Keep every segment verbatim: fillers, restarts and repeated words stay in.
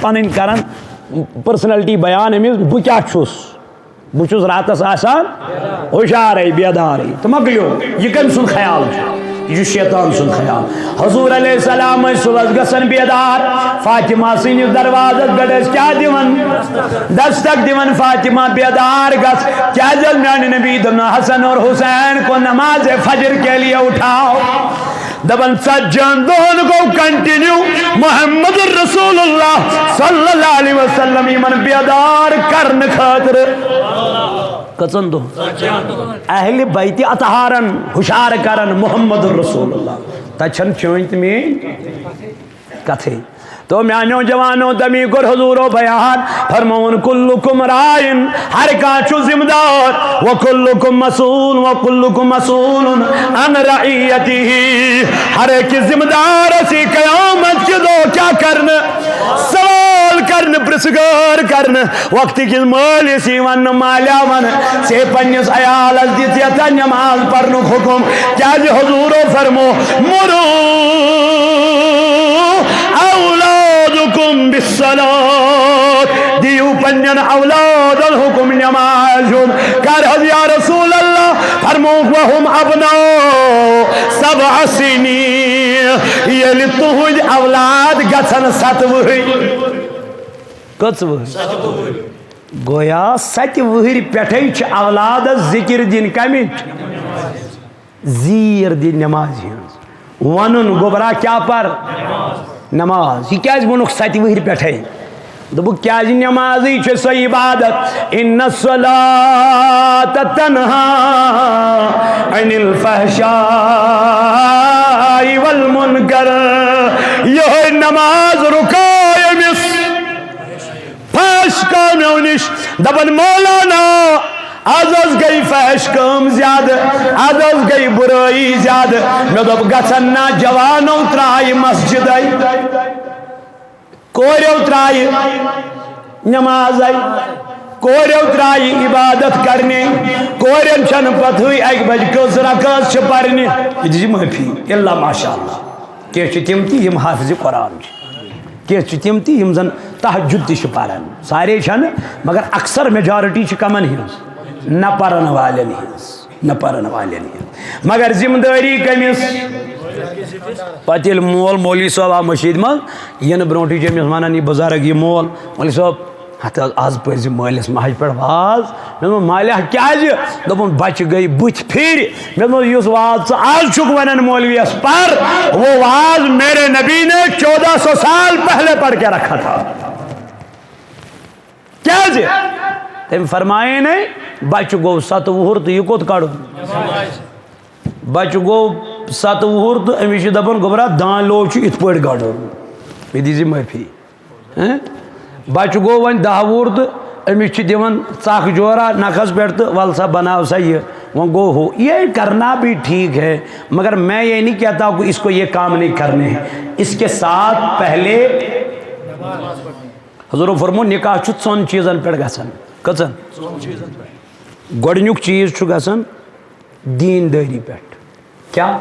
پنٕنۍ کران پرسنلٹی بیان أمِس، بہٕ کیٛاہ چھُس؟ بہٕ چھُس راتس آسان ہُشارے، بیدارے۔ تہٕ مۄکلیو۔ یہِ کٔمۍ سُنٛد خیال چھُ؟ یہِ چھُ شیطان سُنٛد خیال۔ حضور علیہ السلام ٲسۍ صُبحس گژھان بیدار، فاطمہ سٕنٛدِس دروازس پٮ۪ٹھ ٲسۍ کیٛاہ دِوان؟ دستک دِوان، فاطمہ بیدار گژھ، کیٛازِ حظ میٛانہِ نبی دوٚپنو حسن اور حسین کو نماز فجر کے لیے اٹھاؤ۔ دپان ژتجی ہن دۄہن گوٚو کنٹینیو محمد رسول اللہ صلی اللہ علیہ وسلم یِمن بیدار کرنہٕ خٲطرٕ۔ کٔژن دۄہن؟ اہل بیت اطہارن ہُشار کران محمد رسول اللہ۔ تتہِ چھنہٕ چٲنۍ تہٕ میٲنۍ کتھے۔ تو میانیو جوانو، تمی کوٚر حضورو بیان، فرمووُن، کلکم راعن، ہر کانٛہہ چھُ ذمہ دار، و کلکم مسئول، و کلکم مسئول عن رعیتہ، ہر أکِس ذمہ دارس یی قیامت کہِ دۄہ کیٛاہ کرنہٕ؟ سوال کرنہٕ، پرژھگٲر کرنہٕ۔ وقتہٕ کِس مٲلِس یی وننہٕ، مالیا ون، ژےٚ پننِس عیالس دِژ یتھ نماز پرنُک حکم، کیٛازِ حضورو فرمو، مرو اولادکم بالصلاۃ، دِیِو پننٮ۪ن اولادن حکم نماز ہُنٛد۔ کر حظ یا رسول اللہ؟ فرمووُکھ، وہم ابناء سبع سنین، ییٚلہِ تُہنٛدۍ اولاد گژھن ستہٕ وُہٕرۍ۔ کٔژ وُہٕرۍ؟ گویا ستہِ وُہٕرۍ پٮ۪ٹھے چھِ اولادس ذکر دِنۍ کمِچ؟ زیٖر دِنۍ نمازِ ہٕنٛز۔ ونُن، گوٚبرا، کیٛاہ پر؟ نماز۔ یہِ کیٛازِ ووٚنُکھ ستہِ وُہٕرۍ پٮ۪ٹھے؟ دوٚپُکھ، کیٛازِ نمازٕے چھِ سۄ عبادت۔ ان الصلاۃ تنہا عن الفحشاء والمنکر۔ یِہوٚے نماز رُکٲے أمِس فحش کامیو نِش۔ دپان، مولانا، از حظ گٔے فحش کٲم زیادٕ، از حظ گٔے بُرٲیی زیادٕ۔ مےٚ دوٚپ، گژھن نا جوانو ترٛایہِ مسجدے، کوریو ترٛایہِ نمازے، کوریو ترٛایہِ عبادت کرنہِ، کورٮ۪ن چھنہٕ پتہٕے اکہِ بجہِ کٔژ رکٲژ چھِ پرنہِ۔ یہِ دِژ معٲفی، الا ماشاء اللہ۔ کینٛہہ چھِ تِم تہِ یِم حافظ قرآن چھِ، کینٛہہ چھِ تِم تہِ یِم زن تہجد تہِ چھِ پران۔ سارے چھنہٕ، مگر اکثر میجارٹی چھِ کمن ہٕنٛز؟ نہ پرن والٮ۪ن ہٕنٛز، نہ پرن والٮ۪ن ہٕنٛز۔ مگر ذمہٕ دٲری کٔمِس؟ پتہٕ ییٚلہِ مول مولوی صٲب آو مٔشیٖد منٛز، یِنہٕ برونٛٹھٕے چھِ أمِس ونان یہِ بُزرگ، یہِ مول، مولوی صٲب، ہتہٕ حظ، از پٔرۍ زِ مٲلِس ماجہِ پٮ۪ٹھ واز۔ مےٚ دوٚپ، مالیا، کیٛازِ؟ دوٚپُن، بچہِ گٔے بٕتھِ پھِرِ۔ مےٚ دوٚپمَس، یُس واز ژٕ آز چھُکھ وَنان مولویَس پَر، وہ واز میرے نبی نے چودہ سو سال پہلے پڑھ کے رکھا تھا۔ کیٛازِ؟ تٔمۍ فرمایے نے، بچہِ گوٚو ستہٕ وُہُر تہٕ یہِ کوٚت کڑُن؟ بچہِ گوٚو ستہٕ وُہُر تہٕ أمِس چھِ دَپان، گوٚبرا، دان لوگ چھُ یِتھ پٲٹھۍ گَڑُن۔ مےٚ دیٖزِ معٲفی۔ ہہ؟ بچہِ گوٚو وۄنۍ دَہ وُہُر تہٕ أمِس چھِ دِوان ژَکھ جورا نَکھَس پٮ۪ٹھ تہٕ وَل سا بَناو سا یہِ۔ وۄنۍ گوٚو ہُہ۔ یہ کرنا بھی ٹھیک ہے، مگر میں یہ نہیں کہتا کہ اس کو یہ کام نہیں کرنے ہیں۔ اس کے ساتھ پہلے حضورو فرمو، نکاح چھُ ژۄن چیٖزن پٮ۪ٹھ گژھان۔ کٔژن؟ گۄڈٕنیُک چیٖز چھُ گژھان دیٖندٲری پٮ۪ٹھ۔ کیٛاہ؟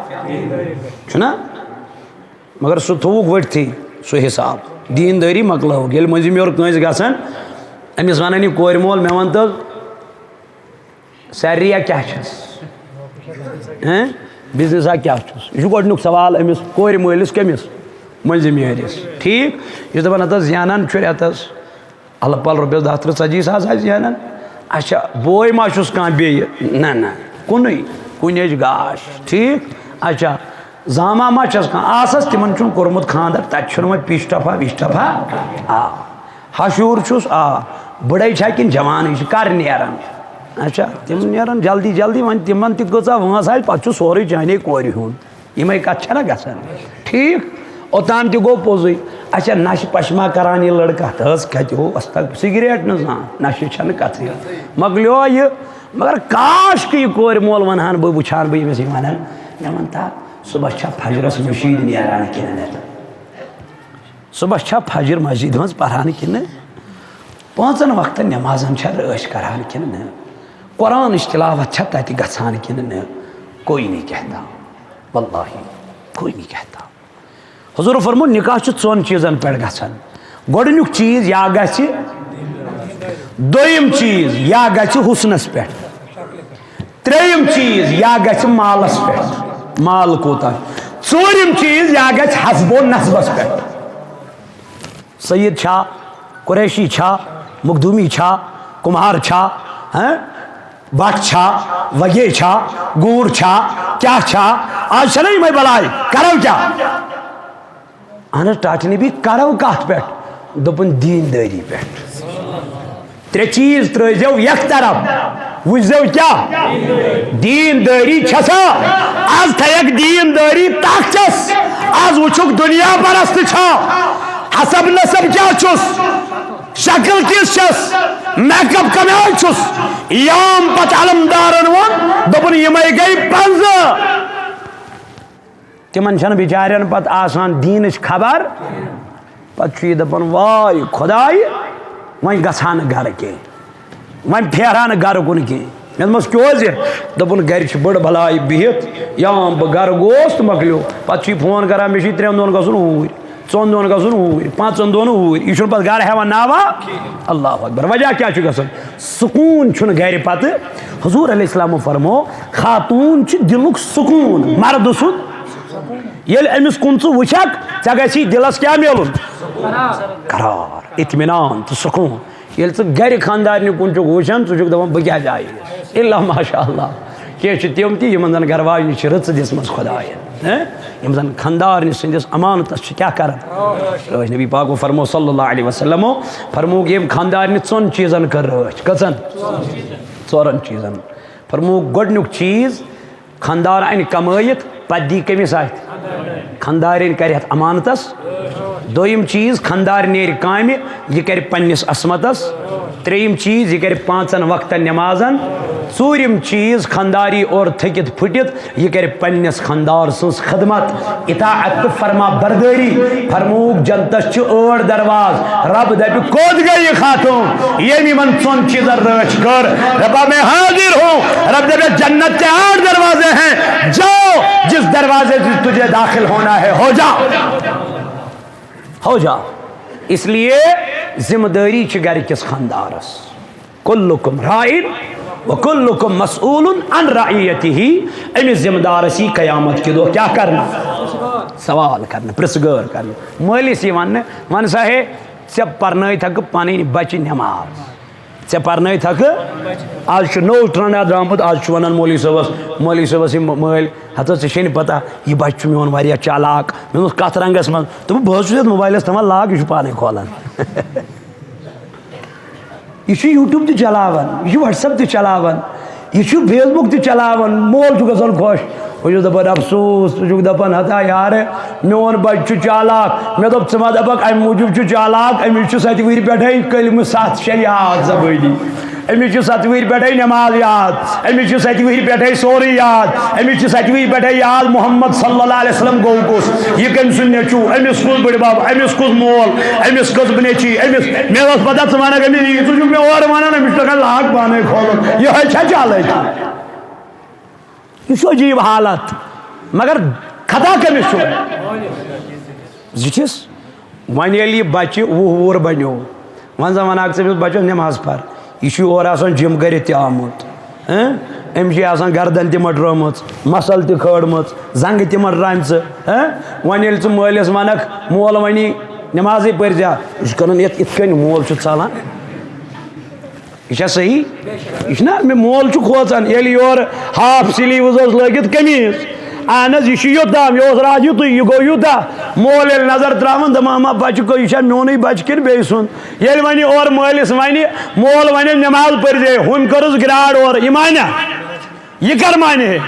چھُنا؟ مگر سُہ تھوٚوُکھ ؤٹھتھٕے، سُہ حساب۔ دیٖندٲری مۄکلٲوٕکھ۔ ییٚلہِ مٔنٛزِم یورٕ کٲنٛسہِ گژھان، أمِس وَنان یہِ کورِ مول، مےٚ وَن تہٕ، سیلری یا کیٛاہ چھَس؟ ہیں؟ بزنس ہا کیٛاہ چھُس؟ یہِ چھُ گۄڈٕنیُک سوال أمِس کورِ مٲلِس کٔمِس؟ مٔنٛزِم یٲرِس۔ ٹھیٖک؟ یُس دَپان، ہَتہٕ حظ زینان چھُ رٮ۪تَس، اَلہٕ پَلہٕ رۄپیَس دَہ تٕرٛہ ژَتجی ساس آسہِ زینان۔ اچھا، بوے ما چھُس کانٛہہ بیٚیہِ؟ نہ، نہ، کُنُے، کُنہِ أچھ گاش۔ ٹھیٖک؟ اچھا، زامہٕ ما چھَس کانٛہہ؟ آسَس، تِمَن چھُنہٕ کوٚرمُت خانٛدر، تَتہِ چھُنہٕ وۄنۍ پیٖش ٹَپھا ویٖش ٹَپھا۔ آ، ہَشوٗر چھُس، آ، بٕڑَے چھا کِنہٕ جوانٕے چھِ، کَر نیرَن؟ اچھا، تِم نیرَن جلدی جلدی، وۄنۍ تِمَن تہِ کۭژاہ وٲنٛس آسہِ، پَتہٕ چھُ سورُے چانے کورِ ہُنٛد۔ یِمے کتھٕ چھےٚ نا گژھان؟ ٹھیٖک؟ اوٚتام تہِ گوٚو پوٚزُے۔ اچھا، نشہٕ پشما کران یہِ لڑکہٕ، ہتہٕ حظ کتہِ ہو، استغ-، سگریٹ نہٕ زانٛہہ، نشہٕ چھنہٕ کتھٕے۔ مۄکلیو یہِ، مگر کاش کہِ یہِ کورِ مول ونہان بہٕ، وٕچھان بہٕ ییٚمِس یہِ ونان، مےٚ ون تا، صبحس چھا فجرس مشیٖد نیران کِنہٕ نہٕ؟ صبحس چھا فجر مسجد منٛز پران کِنہٕ؟ پانٛژن وقتن نمازن چھا رٲچھ کران کِنہٕ نہٕ؟ قرآنٕچ تلاوت چھا تتہِ گژھان کِنہٕ نہٕ؟ کوئی نہیں کہتا۔ واللہ، کوئی نہیں کہتا۔ حضور فرمو، نکاح چھُ ژۄن چیٖزن پٮ۪ٹھ گژھان۔ گۄڈٕنیُک چیٖز یا گژھِ، دوٚیِم چیٖز یا گژھِ حُسنَس پٮ۪ٹھ، ترٛیٚیِم چیٖز یا گژھِ مالَس پٮ۪ٹھ، مال کوٗتاہ، ژوٗرِم چیٖز یا گژھِ حسب و نسبَس پٮ۪ٹھ۔ سید چھا، قریشی چھا، مخدومی چھا، کمہار چھا، ہاں؟ بٹ چھا، وگے چھا، گوٗر چھا، کیٛاہ چھا؟ آز چھَنہ یِمَے بلاے، کَرو کیٛاہ؟ اہن حظ، ٹاٹھۍ نبی، کرو کتھ پٮ۪ٹھ؟ دوٚپُن، دیٖندٲری پٮ۪ٹھ۔ ترٛےٚ چیٖز ترٲیزیو یک طرف، وٕچھزیو کیٛاہ؟ دیٖندٲری چھےٚ سا؟ از تھایکھ دیٖندٲری تخچس، از وٕچھُکھ دُنیا پرست چھا، حسب نسب کیٛاہ چھُس، شکل کِژھ چھس، میک اپ کمہِ آیہِ چھُس، یام پتہٕ علمدارن ووٚن، دوٚپُن، یِمے گٔے پنٛزٕ۔ تِمن چھنہٕ بِچارٮ۪ن پتہٕ آسان دیٖنٕچ خبر۔ پتہٕ چھُ یہِ دپان، واے خۄداے، وۄنۍ گژھٕ ہا نہٕ گرٕ کینٛہہ، وۄنۍ پھیرٕ ہا نہٕ گرٕ کُن کینٛہہ۔ مےٚ دوٚپمس، کیٛازِ؟ دوٚپُن، گرِ چھِ بٔڑ بلاے بِہِتھ، یا بہٕ گرٕ گوس تہٕ مۄکلیو۔ پتہٕ چھُ یہِ فون کران، مےٚ چھُ ترٛٮ۪ن دۄہن گژھُن اوٗرۍ، ژۄن دۄہن گژھُن اوٗرۍ، پانٛژن دۄہن اوٗرۍ۔ یہِ چھُنہٕ پتہٕ گرٕ ہٮ۪وان ناوا۔ اللہ اکبر۔ وجہ کیٛاہ چھُ گژھان؟ سکوٗن چھُنہٕ گرِ پتہٕ۔ حضور علیہ السلام فرمو، خاتوٗن چھِ دِلُک سکوٗن، مرد سُنٛد۔ ییٚلہِ أمِس کُن ژٕ وٕچھکھ، ژےٚ گژھی دِلس کیٛاہ میلُن؟ قرار، اطمینان تہٕ سکوٗن۔ ییٚلہِ ژٕ گرِ خانٛدارنہِ کُن چھُکھ وٕچھان، ژٕ چھُکھ دَپان، بہٕ کیٛازِ آییس؟ الا ماشاء اللہ۔ کینٛہہ چھِ تِم تہِ، یِمن زَن گرٕ واجنہِ چھِ رٕژٕ دِژمٕژ خۄدایَن، ہہ؟ یِم زَن خانٛدارنہِ سٕنٛدِس امانتس چھِ کیٛاہ کران؟ رٲچھ۔ نبی پاکو فرمو صلی اللہ علیہ وسلمو فرمووُکھ، ییٚمۍ خانٛدارنہِ ژۄن چیٖزن کٔر رٲچھ۔ کٔژن؟ ژورن چیٖزن۔ فرمووُکھ، گۄڈٕنیُک چیٖز، خانٛدار اَنہِ کمٲیِتھ، پتہٕ دی کٔمِس اَتھِ؟ خانٛدارِنۍ کَرِ اَتھ امانتس۔ دوٚیِم چیٖز، خانٛدار نیرِ کامہِ، یہِ کَرِ پننِس عصمتس۔ ترٛیٚیِم چیٖز، یہِ کَرِ پانٛژن وقتن نٮ۪مازن۔ ژوٗرِم چیٖز، خانٛداری اورٕ تھٔکِتھ پھُٹِتھ، یہِ کَرِ پننِس خانٛدار سٕنٛز خدمت، اطاعت تہٕ فرما بردٲری۔ فرمووُکھ، جنتس چھِ ٲٹھ درواز۔ رب دَپہِ، کوٚت گٔے یہِ خاتوٗن، ییٚمۍ یِمن ژۄن چیٖزن رٲچھ کٔر؟ ربا، میں حاضر ہوں۔ رب دَپہِ، جنت کے آٹھ دروازے ہیں، جاؤ، جس دروازے سے تجھے داخل ہونا ہے، ہو جاؤ، ہو جاؤ۔ اس لیے ذمہ دٲری چھِ گرِ کِس خانٛدارس۔ کلکم راعن و کلکم مسئول عن رعیتہ۔ أمِس ذمہ دارس یی قیامت کہِ دۄہ کیٛاہ کرنہٕ؟ سوال کرنہٕ، پرژھ گٲر کرنہٕ۔ مٲلِس یی وننہٕ، ون سا ہے، ژےٚ پرنٲوتھکھ پنٕنۍ بچہِ نٮ۪ماز، ژےٚ پرنٲوتھکھ۔ آز چھُ نوٚو ٹرنڈا درٛامُت، آز چھُ ونان مولوی صٲبس، مولوی صٲبس یِم مٲلۍ، ہتا ژےٚ چھے نہٕ پتہ، یہِ بچہِ چھُ میون واریاہ چالاک۔ مےٚ ووٚنُس، کتھ رنگس منٛز؟ دوٚپُن، بہٕ حظ چھُس یتھ موبایلس تھاوان لاک، یہِ چھُ پانے کھولان۔ یہِ چھُ YouTube تہِ چلاوان، یہِ چھُ WhatsApp تہِ چلاوان، یہِ چھُ Facebook تہِ چلاوان۔ مول چھُ گژھان خۄش، بہٕ چھُس دَپان، افسوس، ژٕ چھُکھ دَپان، ہتا یارٕ، میون بَچہٕ چھُ چالاک۔ مےٚ دوٚپ، ژٕ ما دَپَکھ، اَمہِ موٗجوٗب چھُ چالاک، أمِس چھُ ستہِ وٕہٕرۍ پٮ۪ٹھَے کلمہٕ ستھ شےٚ یاد زبٲنی۔ أمِس چھُ ستہِ وٕہٕرۍ پٮ۪ٹھَے نٮ۪ماز یاد، أمِس چھُ ستہِ وٕہٕرۍ پٮ۪ٹھَے سورُے یاد، أمِس چھُ ستہِ وٕہٕرۍ پٮ۪ٹھَے یاد محمد صلی اللہ علیہ وسلم گوٚو کُس، یہِ کٔمۍ سُنٛد نیٚچوٗ، أمِس کُس بٕڈِ بَب، أمِس کُس مول، أمِس کٔژ نیٚچی، أمِس۔ مےٚ ٲس پَتہ ژٕ وَنَکھ أمِس یی، ژٕ چھُکھ مےٚ اورٕ وَنان، أمِس چھُ تَگان لاک پانَے کھولُن۔ یِہوٚے چھا چالٲکی؟ یہِ چھُ عجیٖب حالت۔ مگر خطا کٔمِس چھُ؟ زِٹھِس۔ وۄنۍ ییٚلہِ یہِ بَچہِ وُہ وُہُر بَنیو، وۄنۍ زَن وَناکھ ژٕ أمِس، بَچَس نٮ۪ماز پَر، یہِ چھُ یور آسان جِم کٔرِتھ تہِ آمُت، ہہ؟ أمِس چھِ آسان گردَن تہِ مٔٹرٲمٕژ، مَسَل تہِ کھٲڑمٕژ، زَنٛگہٕ تہِ مٔٹرامژٕ، ہہ؟ وۄنۍ ییٚلہِ ژٕ مٲلِس وَنَکھ، مول وَنی، نٮ۪مازٕے پٔرۍزِ ہا، یہِ چھُ کَران یَتھ یِتھ کٔنۍ، مول چھُ ژَلان۔ یہِ چھا صحیح؟ یہِ چھُنہ، مےٚ مول چھُ کھوژان، ییٚلہِ یورٕ ہاف سِلیٖوٕز ٲس لٲگِتھ قمیٖض۔ اہن حظ، یہِ چھُ یوٚت تام، یہِ اوس راتھ یُتُے، یہِ گوٚو یوٗتاہ۔ مول ییٚلہِ نظر ترٛاوان، دَپان، اما بَچہِ کٔژ، یہِ چھا میونُے بَچہِ کِنہٕ بیٚیہِ سُنٛد؟ ییٚلہِ وۄنۍ یہِ اورٕ مٲلِس وَنہِ، مول وَنہِ، نٮ۪ماز پٔرۍزے، ہُمۍ کٔرٕس گرٛاڑ اورٕ، یہِ مانیٛا؟ یہِ کر مانہِ ہے؟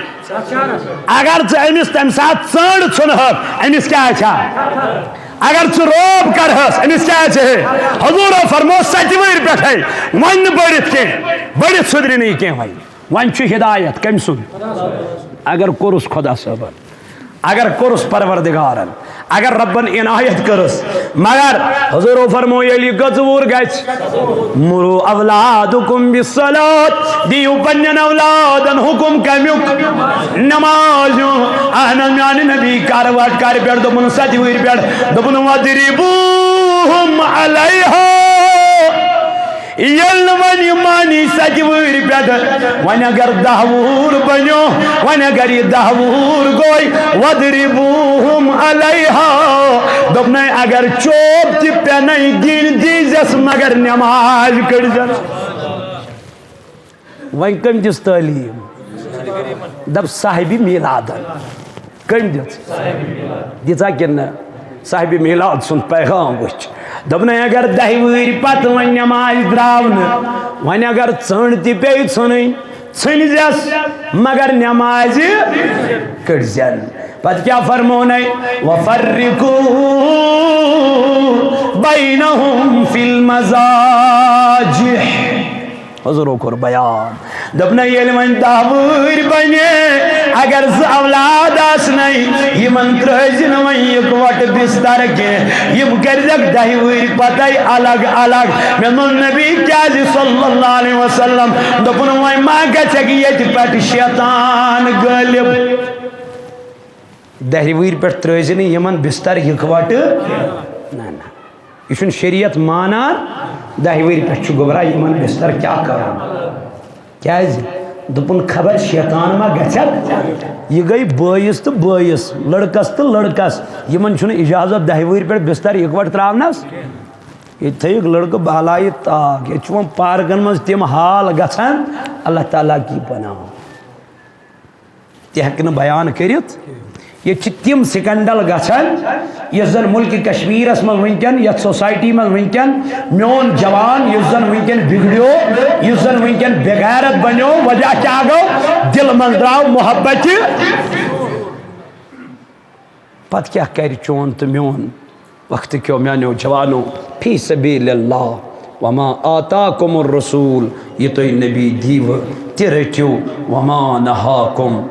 اگر ژٕ أمِس تَمہِ ساتہٕ ژٔنٛڈ ژھُنہٕ ہَکھ، أمِس کیٛاہ آسہِ ہا؟ اگر ژٕ رعب کرہَس، أمِس کیٛاہ آسہِ ہے؟ حضوٗرو فرموو، ستہِ وٕہٕرۍ پٮ۪ٹھَے وۄنۍ نہٕ بٔڑِتھ کینٛہہ، بٔڑِتھ سُدرِ نہٕ یہِ کینٛہہ وۄنۍ۔ وۄنۍ چھُ ہدایت کٔمۍ سُنٛد؟ اگر کوٚرُس خۄدا صٲبَن، اگر کوٚرُس پروردگارَن، اگر ربن عنایت کٔرٕس، مگر حضوٗرو فرموو، ییٚلہِ یہِ گٔژ وُر گژھِ، مرو اولادکم بالصلاۃ، دِیِو پننٮ۪ن اولادن حکم کمیُک؟ نماز ہُنٛد۔ اہن حظ، میانہِ نبی کر وٹ کر پٮ۪ٹھ؟ دوٚپُن، ستہِ وٕہٕرۍ پٮ۪ٹھ۔ دوٚپُن، وضربوہم۔ هم علیہا۔ ییٚلہِ نہٕ وۄنۍ یہِ مانی ستہِ وٕہٕرۍ پٮ۪ٹھ، وۄنۍ اگر دَہ وُہُر بنیو، وۄنۍ اگر یہِ دَہ وُہُر گوٚے، وَضْرِبُوهُمْ علیہا۔ دوٚپنَے، اگر چوب تہِ پٮ۪نَے دِنۍ، دیٖزٮ۪س، مگر نٮ۪ماز کٔڑزٮ۪س۔ وۄنۍ کٔمۍ دِژ تعلیٖم؟ دَپ صاحبِ میٖلادَن۔ کٔمۍ دِژ؟ دِژا کِنہٕ نہ؟ صاحبِ میٖلاد سُنٛد پیغام وٕچھ۔ دوٚپنَے، اگر دَہہِ وٕہٕرۍ پَتہٕ وۄنۍ نٮ۪مازِ درٛاو نہٕ، وۄنۍ اگر ژٔنٛڈ تہِ پیٚیہِ ژھٕنٕنۍ، ژھٕنۍزٮ۪س، مگر نٮ۪مازِ کٔڑزٮ۪ن۔ پَتہٕ کیٛاہ فرمونَے؟ وَفَرِّقُوا بَیْنَهُمْ فِی الْمَضَاجِعِ۔ حضورو کوٚر بیان۔ دوٚپنَے، ییٚلہِ وۄنۍ دَہ وٕہٕرۍ بَنہِ، اگر زٕ اولاد آسنَے، یِمَن ترٛٲوزِ نہٕ وۄنۍ یِکوَٹہٕ بِستَر کینٛہہ۔ یِم کٔرۍزٮ۪کھ دَہہِ وٕہٕرۍ پَتَے الگ الگ۔ مےٚ ووٚن، نبی کیٛازِ صلی اللہ علیہ وسلم؟ دوٚپُن، وۄنۍ ما گژھٮ۪کھ ییٚتہِ پٮ۪ٹھ شیطان غٲلب؟ دَہہِ وٕہٕرۍ پٮ۪ٹھ ترٛٲوزِ نہٕ یِمَن بِستَر یِکوَٹہٕ۔ نہ، نہ۔ یہِ چھُنہٕ شریعت مانان۔ دَہہِ وٕہٕرۍ پٮ۪ٹھ چھُ گوٚبرا یِمَن بِستَر کیٛاہ کَرُن؟ کیٛازِ؟ دوٚپُن، خبر شیطان ما گژھٮ۪کھ؟ یہِ گٔے بٲیِس تہٕ بٲیِس، لٔڑکَس تہٕ لٔڑکَس۔ یِمَن چھُنہٕ اِجازت دَہہِ وٕہٕرۍ پٮ۪ٹھ بِستَر یِکوَٹہٕ ترٛاونَس۔ ییٚتہِ تھٲیِکھ لٔڑکہٕ بالایہِ طاق۔ ییٚتہِ چھُ وۄنۍ پارکَن منٛز تِم حال گژھان، اللہ تعالیٰ کی پناہ۔ تہِ ہیٚکہِ نہٕ بیان کٔرِتھ۔ ییٚتہِ چھِ تِم سکینڈل گژھان، یُس زن ملکہِ کشمیرس منٛز وٕنکیٚن، یتھ سوسایٹی منٛز وٕنکیٚن میون جوان، یُس زن وٕنکیٚن بگڑیو، یُس زن وٕنکیٚن بے غیرت بنیو، وجہ کیٛاہ گوٚو؟ دل منٛز درٛاو محبت۔ پتہٕ کیٛاہ کرِ چون تہٕ میون؟ وقت کیو میانیو جوانو، فی سبیل اللہ، وما آتاکم الرسول، یہِ تُہۍ نبی دیٖوٕ، تہِ رٔٹِو، وما نہاکم،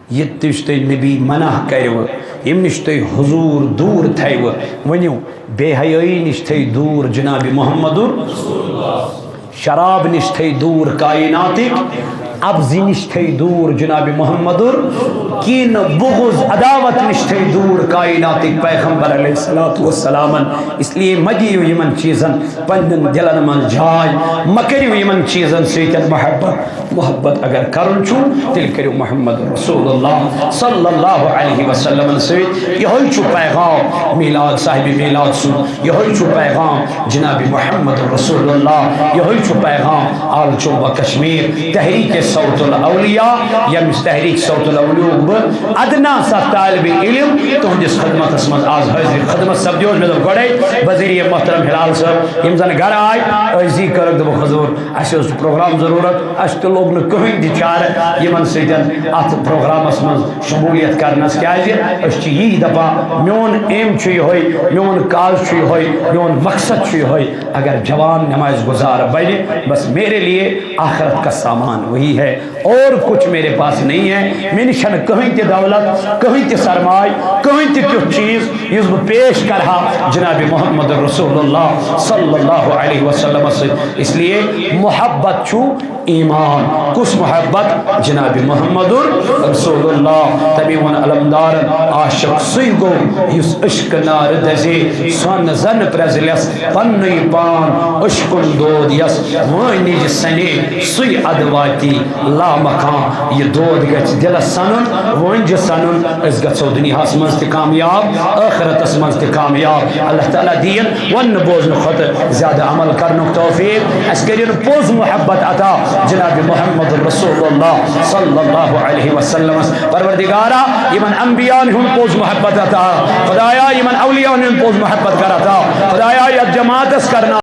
یہِ تہِ یُس تُہۍ نبی منع کَرِوٕ، ییٚمہِ نِش تُہۍ حضور دوٗر تھٲیوٕ، ؤنِو، بے حیٲیی نِش تھٲیِو دوٗر جناب محمد الرسول اللہ۔ شراب نِش تھٲے دوٗر کائناتٕکۍ، ابزِ نِش تھٲے دوٗر جناب محمد الرسول، کینہٕ، بغض، عداوت نِش تھٲے دوٗر کائناتٕکۍ پیغمبر علیہ الصلوۃ والسلام۔ اس لیے مہ دِیِو یِمن چیٖزن پننٮ۪ن دِلن منٛز جاے، مہ کٔرِو یِمن چیٖزن سۭتۍ محبت۔ محبت اگر کرُن چھُ، تیٚلہِ کٔرِو محمد رسول اللہ صلی اللہ علیہ وسلمن سۭتۍ۔ یِہوٚے چھُ پیغام میلاد، صاحبِ میلاد سُنٛد۔ یِہوٚے چھُ پیغام جناب محمد رسول اللہ، یِہوٚے چھُ پیغام آل چوبہ کشمیر، تحریک صوت الاولیاء، ییٚمِس تحریک صوت الاولیاء بہٕ ادنا سا طالب علم تُہنٛدِس خدمتس منٛز آز حٲضِر خدمت سپدیوس۔ مےٚ دوٚپ گۄڈے وزیر محترم ہلال صٲب، یِم زن گرٕ آے، عٲجزی کٔرٕکھ، دوٚپُکھ، حضور، اَسہِ اوس پروگرام ضروٗرت، اَسہِ تہِ لوٚگ نہٕ کٕہٕنۍ تہِ چارٕ یِمن سۭتۍ اتھ پروگرامس منٛز شمولیت کرنس، کیازِ أسۍ چھِ یی دپان، میون aim چھُ یِہوٚے، میون cause چھُ یِہوٚے، میون مقصد چھُ یِہوٚے۔ اگر جوان نماز گزار بنہِ، بس میرے لیے آخرت کا سامان وہی ہے، اور کچھ میرے پاس نہیں ہے۔ مےٚ نِش چھَنہٕ کٕہٕنۍ تہِ دولت، کٕہٕنۍ تہِ سرمایہِ، کٕہٕنۍ تہِ تیُتھ چیٖز یُس بہٕ پیش کرٕ ہا جناب محمد رسول اللہ صلی اللہ علیہ وسلمس سۭتۍ۔ اس لیے محبت چھُ ایمان۔ کُس محبت؟ جناب محمد رسول اللہ۔ تمی ووٚن علمدارن، عاشق سُے گوٚو یُس عشق نار دزے، سۄن زن پرزلس پننُے پان عشقُن دود یس، وٲنِج سنے سُے ادواتی لامکان۔ یہِ دود گژھِ دلس سنُن، وٲنجہِ سنُن، أسۍ گژھو دُنیاہس منٛز تہِ کامیاب، ٲخرتس منٛز تہِ کامیاب۔ اللہ تعالیٰ دِیِن وننہٕ بوزنہٕ کھۄتہٕ زیادٕ عمل کرنُک توفیق۔ اَسہِ کٔرِن پوٚز محبت عطا جناب محمد رسول اللہ صلی اللہ علیہ وسلمس۔ پروردگارا، یِمن انبیاءن ہُنٛد پوٚز محبت عطا۔ خدایا، یِمن اولیاءن ہُنٛد پوٚز محبت کر عطا۔ خدایا، یتھ جماعتس کرنا